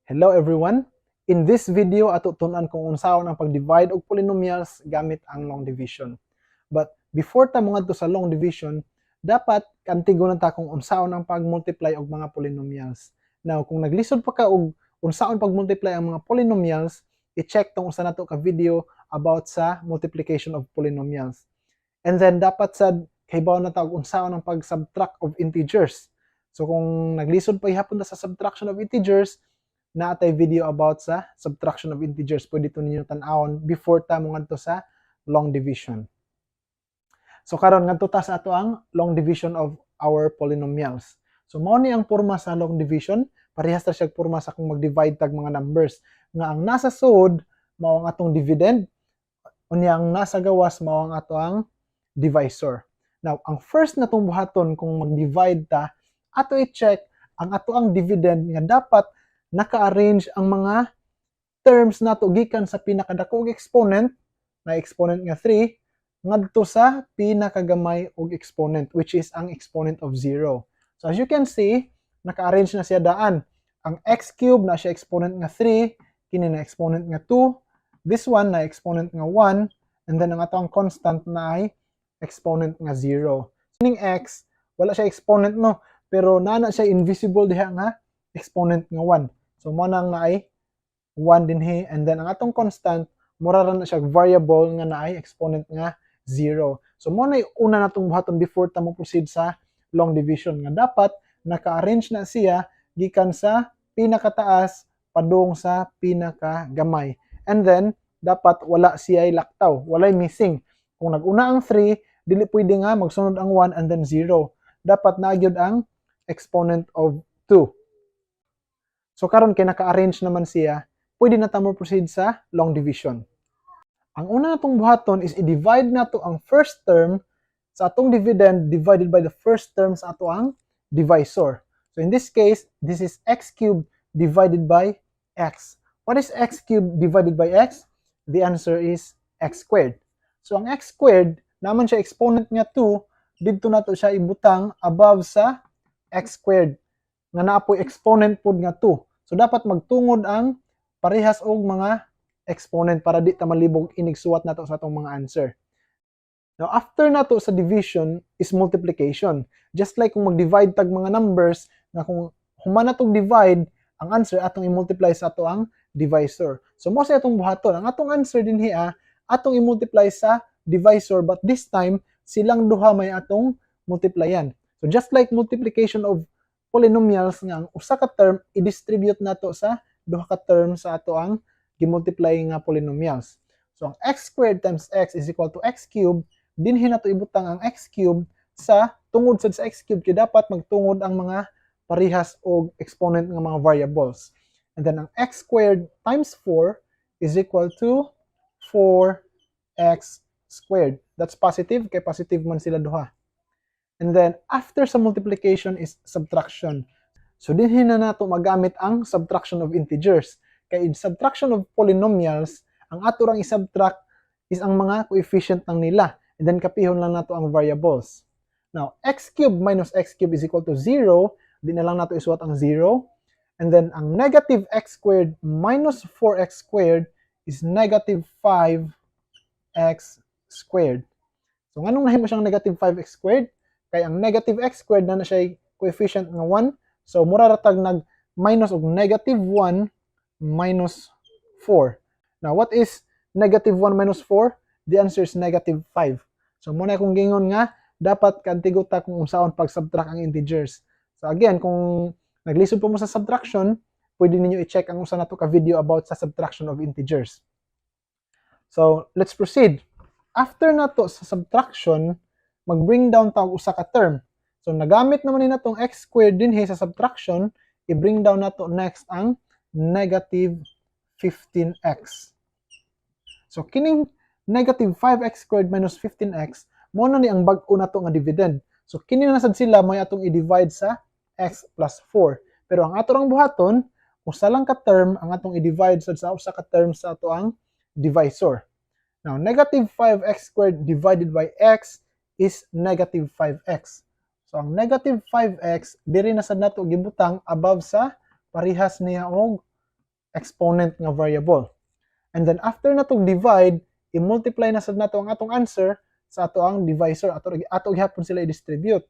Hello, everyone! In this video, ato tun-an kung unsaon ang pag-divide og polynomials gamit ang long division. But before ta mangadto sa long division, dapat kaantigo na ta kung unsaon ang pag-multiply og mga polynomials. Now, kung naglisod pa ka og unsaon pag-multiply ang mga polynomials, i-check tong usa nato ka video about sa multiplication of polynomials. And then dapat sad kahibaw na ta og unsaon ang pag-subtract of integers. So kung naglisod pa gihapon ta sa subtraction of integers, naa tay video about sa subtraction of integers. Pwede to ninyo tan-awon before ta mo sa long division. So karon, ngadto ta sa ato ang long division of our polynomials. So mao ni ang porma sa long division, parehas ra siya porma sa kung mag-divide tag mga numbers nga ang nasa sud mao ang atong dividend, unya ang nasa gawas mao ang ato ang divisor. Now, ang first na tong buhaton kung mag-divide ta, ato i-check ang ato ang dividend nga dapat naka-arrange ang mga terms nato gikan sa pinakadako og exponent na exponent nga 3 ngadto sa pinakagamay og exponent, which is ang exponent of 0. So as you can see, naka-arrange na siya daan. Ang x cube na siya exponent nga 3, kini na exponent nga 2, this one na exponent nga 1, and then ang atong constant na ay exponent nga 0. Kining x, wala siya exponent, no, pero naa na siya invisible diha nga exponent nga 1. So mo nang naay 1 dinhi, and then ang atong constant, mura ra na siya variable nga naay exponent nga 0. So mo na una natong buhaton before ta mo proceed sa long division nga dapat naka-arrange na siya gikan sa pinakataas padung sa pinakagamay. And then dapat wala siya laktaw, walay missing. Kung nag-una ang 3, dili pwede nga magsunod ang 1 and then 0. Dapat naa gyud ang exponent of 2. So karon kay naka-arrange naman siya, pwede na ta mo proceed sa long division. Ang una natong buhaton is i-divide nato ang first term sa atong dividend divided by the first term sa ato ang divisor. So in this case, this is x cubed divided by x. What is x cubed divided by x? The answer is x squared. So ang x squared, naa man siya exponent nga 2, didto nato siya ibutang above sa x squared nga naa poy exponent pod nga 2. So dapat magtungod ang parehas og mga exponent para di ta malibog inigsuwat nato sa atong mga answer. Now, after nato sa division is multiplication. Just like kung mag-divide tag mga numbers, nga kung human natong divide, ang answer atong i-multiply sa ato ang divisor. So, mo sa atong buhaton. Ang atong answer dinhi, atong i-multiply sa divisor, but this time, silang duha may atong multiplyan. So, just like multiplication of polynomials nga ang usa ka term i-distribute nato sa duha ka term sa ato ang gimultiply nga polynomials. So ang x squared times x is equal to x cubed. Dinhi nato ibutang ang x cubed sa tungod sad sa x cubed kay dapat magtungod ang mga parehas og exponent nga mga variables. And then ang x squared times 4 is equal to 4x squared. That's positive kay positive man sila duha. And then after sa multiplication is subtraction. So dinhi na nato magamit ang subtraction of integers. Kay in subtraction of polynomials, ang ato rang i-subtract is ang mga coefficient ng nila. And then kapihon lang nato ang variables. Now, x cubed minus x cubed is equal to 0. Di na lang nato isuwat ang 0. And then ang negative x squared minus 4x squared is negative 5x squared. So nganong nahimo siyang negative 5x squared? Kay ang negative x squared naa na siya coefficient nga 1. So mura ra tag nag minus og negative 1 minus 4. Now, what is negative 1 minus 4? The answer is negative 5. So mo na akong gingon nga dapat kaantigo ta kung unsaon pag-subtract ang integers. So again, kung naglisod po mo sa subtraction, pwede ninyo i-check ang usa nato ka video about sa subtraction of integers. So, let's proceed. After nato sa subtraction, mag-bring down ta og usa ka term. So, nagamit naman ni natong x squared dinhi sa subtraction, i-bring down nato next ang negative 15x. So, kining negative 5x squared minus 15x, mo na ni ang bag-o nato nga dividend. So, kini na sad sila may atong i-divide sa x plus 4. Pero ang ato rang buhaton, usa lang ka term ang atong i-divide sa usa ka term sa ato ang divisor. Now, negative 5x squared divided by x is negative 5x. So, ang negative 5x, diri na sad nato gibutang above sa parehas niya og exponent nga variable. And then after natong divide, i-multiply na sad nato ang atong answer sa ato ang divisor. Ato gihapon sila i-distribute.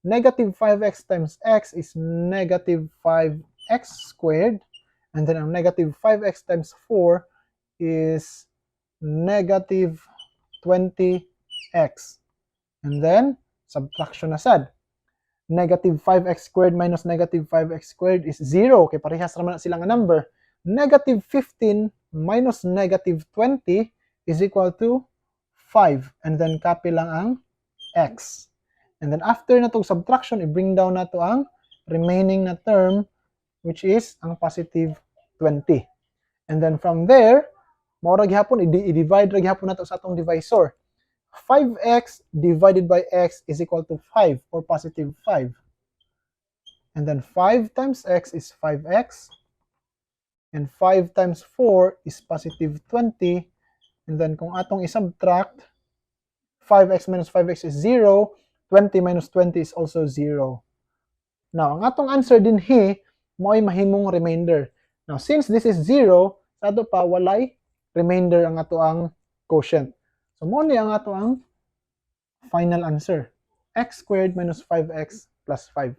Negative 5x times x is negative 5x squared. And then ang negative 5x times 4 is negative 20x. And then, subtraction na sad. Negative 5x squared minus negative 5x squared is 0. Kay parehas raman na sila nga number. Negative 15 minus negative 20 is equal to 5. And then copy lang ang x. And then after na tong subtraction, i-bring down nato ang remaining na term, which is ang positive 20. And then from there, mao ra gihapon, i-divide ra gihapon nato sa atong divisor. 5x divided by x is equal to 5 or positive 5. And then 5 times x is 5x. And 5 times 4 is positive 20. And then kung atong i-subtract, 5x minus 5x is 0. 20 minus 20 is also 0. Now, ang atong answer dinhi, mao'y mahimong remainder. Now, since this is 0, sa ato pa, walay remainder ang ato ang quotient. So, mao ni ang ato ang final answer. X squared minus 5x plus 5.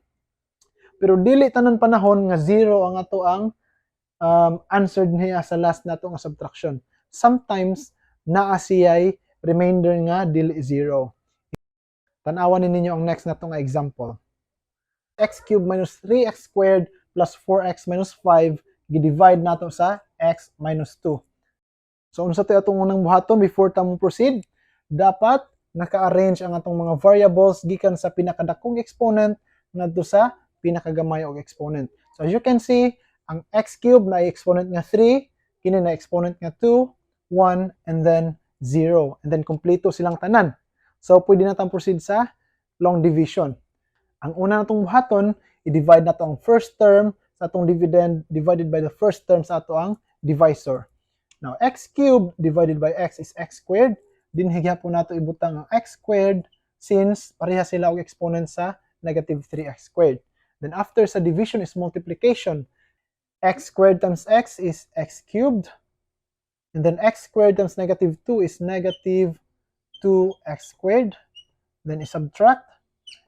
Pero dili tanan panahon nga 0 ang ato ang answer niya sa last nato nga subtraction. Sometimes, naa siya'y remainder nga dili 0. Tan-awan ni ninyo ang next nato nga example. X cubed minus 3x squared plus 4x minus 5 gi-divide nato sa x minus 2. So unsa to atong unang buhaton before ta mo proceed? Dapat naka-arrange ang atong mga variables gikan sa pinakadakong exponent ngadto sa pinakagamay og exponent. So as you can see, ang x cubed na exponent nga 3, kini na exponent nga 2, 1, and then 0. And then kompleto silang tanan. So pwede na tang proceed sa long division. Ang una natong buhaton, i-divide nato ang first term sa atong dividend divided by the first term sa ato ang divisor. Now, x cubed divided by x is x squared. Dinhi gihapon nato ibutang ang x squared since pareha sila og exponent sa negative 3x squared. Then after sa division is multiplication. X squared times x is x cubed. And then x squared times negative 2 is negative 2x squared. Then i-subtract.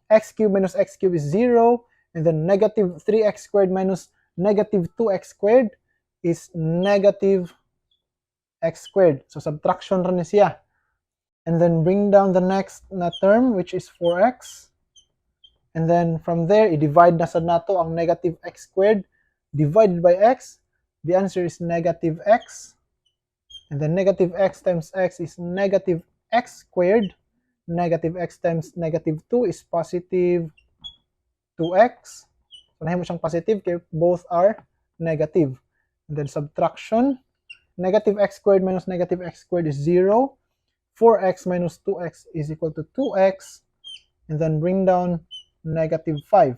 X cubed minus x cubed is 0. And then negative 3x squared minus negative 2x squared is negative x squared. So subtraction ra ni siya. And then bring down the next na term, which is 4x. And then from there, i-divide na sad nato ang negative x squared divided by x. The answer is negative x. And then negative x times x is negative x squared. Negative x times negative 2 is positive 2x. So, nahimo siyang positive kay both are negative. And then subtraction, negative x squared minus negative x squared is 0. 4x minus 2x is equal to 2x. And then bring down negative 5.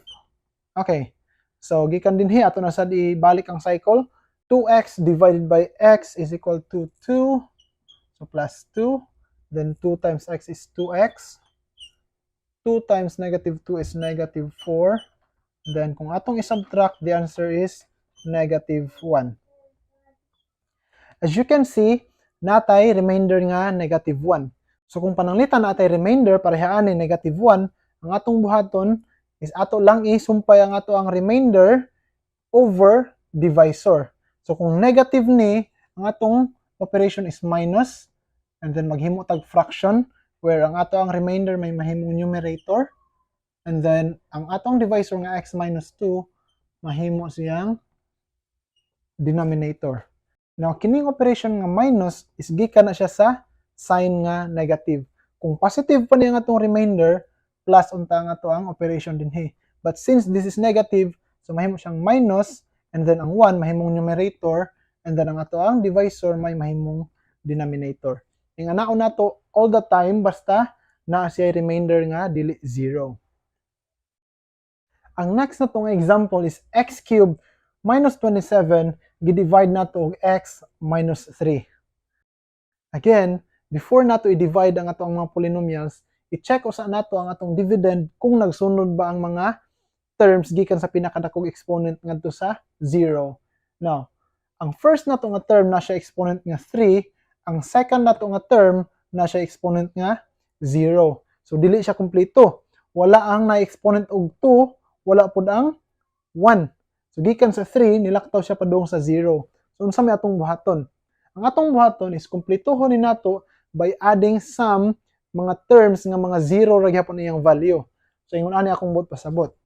Okay. So, gikan dinhi, ato na sad ibalik ang cycle. 2x divided by x is equal to 2. So, plus 2. Then 2 times x is 2x. 2 times negative 2 is negative 4. Then, kung atong i-subtract, the answer is negative 1. As you can see, natay remainder nga negative 1. So, kung pananglitan natay remainder, parehaan ni negative 1, ang atong buhaton is ato lang isumpay ang ato ang remainder over divisor. So, kung negative ni, ang atong operation is minus, and then maghimo tag fraction, where ang ato ang remainder may mahimong numerator, and then ang atong divisor nga x minus 2, mahimo siyang denominator. Now, kining operation nga minus is gikan na siya sa sign nga negative. Kung positive pa niya ang atong remainder, plus unta nga to ang operation dinhi. But since this is negative, so mahimo siyang minus, and then ang 1 mahimong numerator, and then ang ato ang divisor may mahimong denominator. Ing anaon nato all the time basta naa siya remainder nga dili 0. Ang next na tong example is x cubed minus 27 gi-divide nato og x minus 3. Again, before nato i-divide ang atong mga polynomials, i-check usa nato ang atong dividend kung nagsunod ba ang mga terms gikan sa pinakadakong exponent ngadto sa 0. Now, Ang first nato nga term naa siya exponent nga 3, ang second nato nga term naa siya exponent nga 0. So dili siya kumpleto. Wala ang na exponent og 2, wala pud ang 1. So gikan sa 3, nilaktaw siya padung sa 0. So unsa may atong buhaton? Ang atong buhaton is kumpletuhon ni nato by adding some mga terms nga mga 0 ra gyapon iyang value. So ingon ani akong buot pasabot.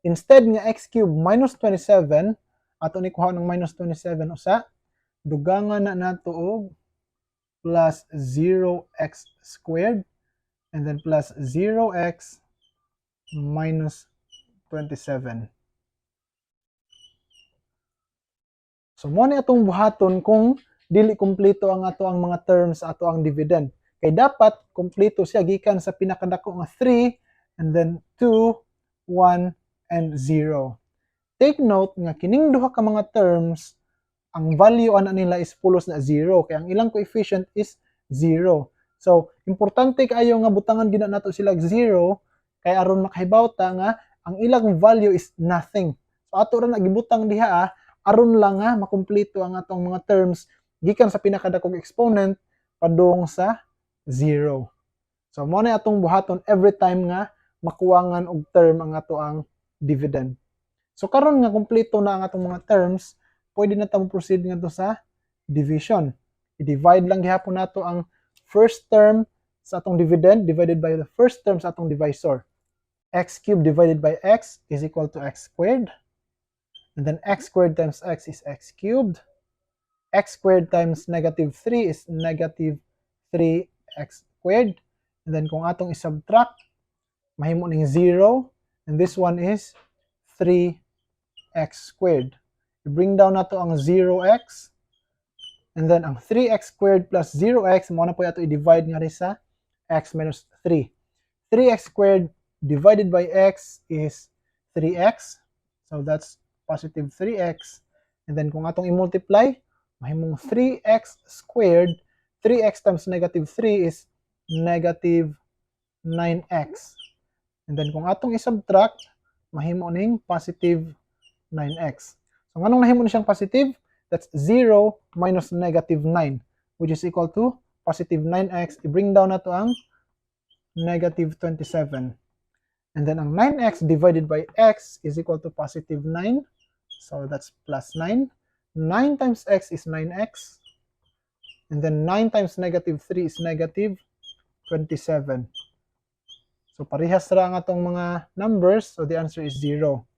Instead nga x cubed minus 27, ato ni kuha ng minus 27 usa, dugangan na nato og plus 0x squared and then plus 0x minus 27. So mo ni atong buhaton kung dili kumpleto ang ato ang mga terms, ato ang dividend. Kay dapat kumpleto siya gikan sa pinakadako nga 3 and then 2, 1 and 0. Take note nga kining duha ka mga terms, ang value ana nila is pulos na 0 kay ang ilang coefficient is 0. So importante kaayo nga butangan gina nato sila 0 kay aron makahibaw ta nga ang ilang value is nothing. So ato ra na gibutang diha aron lang nga makumpleto ang atong mga terms gikan sa pinakadakong exponent padung sa 0. So mo na atong buhaton every time nga makuwangan og term ang ato ang dividend. So karon nga kumpleto na ang atong mga terms, pwede na ta mo proceed ngadto sa division. I-divide lang gihapon nato ang first term sa atong dividend divided by the first term sa atong divisor. X cubed divided by x is equal to x squared. And then x squared times x is x cubed. X squared times negative 3 is negative 3x squared. And then kung atong i-subtract, mahimo ning 0. And this one is 3x squared. I-bring down nato ang 0x. And then ang 3x squared plus 0x, mo na po ato i-divide nga rin sa x minus 3. 3x squared divided by x is 3x. So that's positive 3x. And then kung atong i-multiply, mahimong 3x squared, 3x times negative 3 is negative 9x. And then kung atong i-subtract, mahimo ning positive 9x. So nganong nahimo ni siyang positive? That's 0 minus negative 9, which is equal to positive 9x. I-bring down nato ang negative 27. And then ang 9x divided by x is equal to positive 9. So that's plus 9. 9 times x is 9x. And then 9 times negative 3 is negative 27. So parehas ra ang atong mga numbers. So the answer is 0.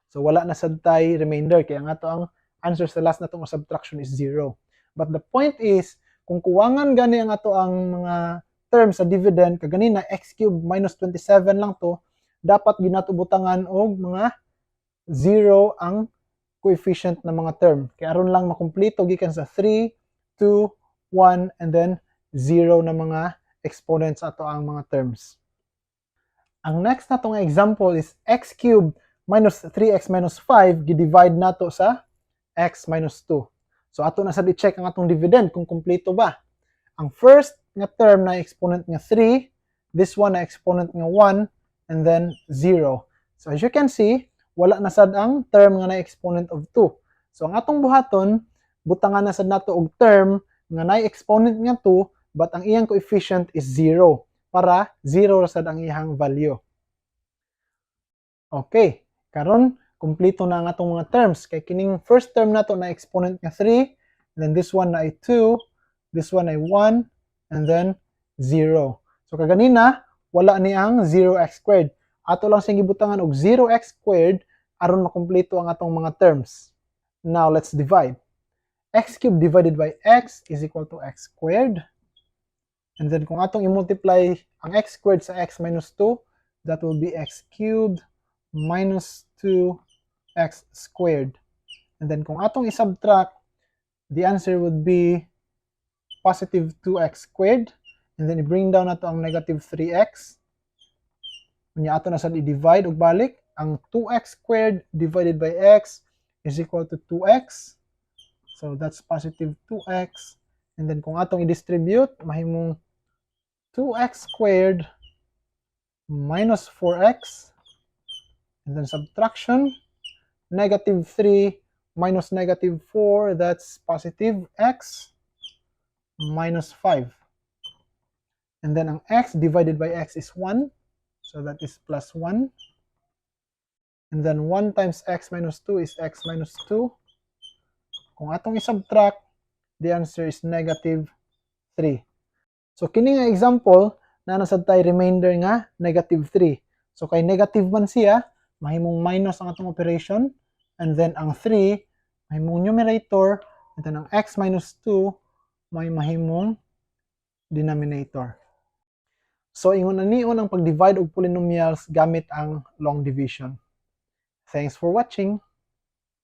So wala na sad tay remainder. Kaya nga to ang answer sa last natong subtraction is 0. But the point is, kung kuwangan gani ang ato ang mga terms sa dividend, kaganina x cubed minus 27 lang to, dapat ginato butangan og mga 0 ang coefficient ng mga term. Kaya aron lang makumpleto gikan sa 3, 2, 1, and then 0 na mga exponents ato ang mga terms. Ang next natong example is x cubed minus 3x minus 5, gi-divide nato sa x minus 2. So ato na sad i-check ang atong dividend kung kumpleto ba. Ang first nga term na exponent nga 3, this one na exponent nga 1, and then 0. So as you can see, wala na sad ang term nga na exponent of 2. So ang atong buhaton, butangan na sad nato og term nga na exponent nga 2, but ang iyang coefficient is 0 para 0 ra sad ang iyang value. Okay, karon kumpleto na ang atong mga terms kay kining first term nato na exponent nga 3, and then this one na ay 2, this one ay 1, and then 0. So kaganina, wala ni ang 0x squared. Ato lang siyang gibutangan og 0x squared aron makumpleto ang atong mga terms. Now let's divide. X cubed divided by x is equal to x squared. And then kung atong i-multiply ang x squared sa x minus 2, that will be x cubed minus 2x squared. And then kung atong i-subtract, the answer would be positive 2x squared. And then i-bring down nato ang negative 3x. Unya ato na sad i-divide og balik. Ang 2x squared divided by x is equal to 2x. So that's positive 2x. And then kung atong i-distribute, mahimong 2x squared minus 4x. And then subtraction, negative 3 minus negative 4, that's positive x minus 5. And then ang x divided by x is 1. So that is plus 1. And then 1 times x minus 2 is x minus 2. Kung atong i-subtract, the answer is negative 3. So kini nga example, naa na sad tay remainder nga negative 3. So kay negative man siya, mahimong minus ang atong operation, and then ang 3 mahimong numerator, and then ang x minus 2 may mahimong denominator. So ingon ani ang pag-divide og polynomials gamit ang long division. Thanks for watching.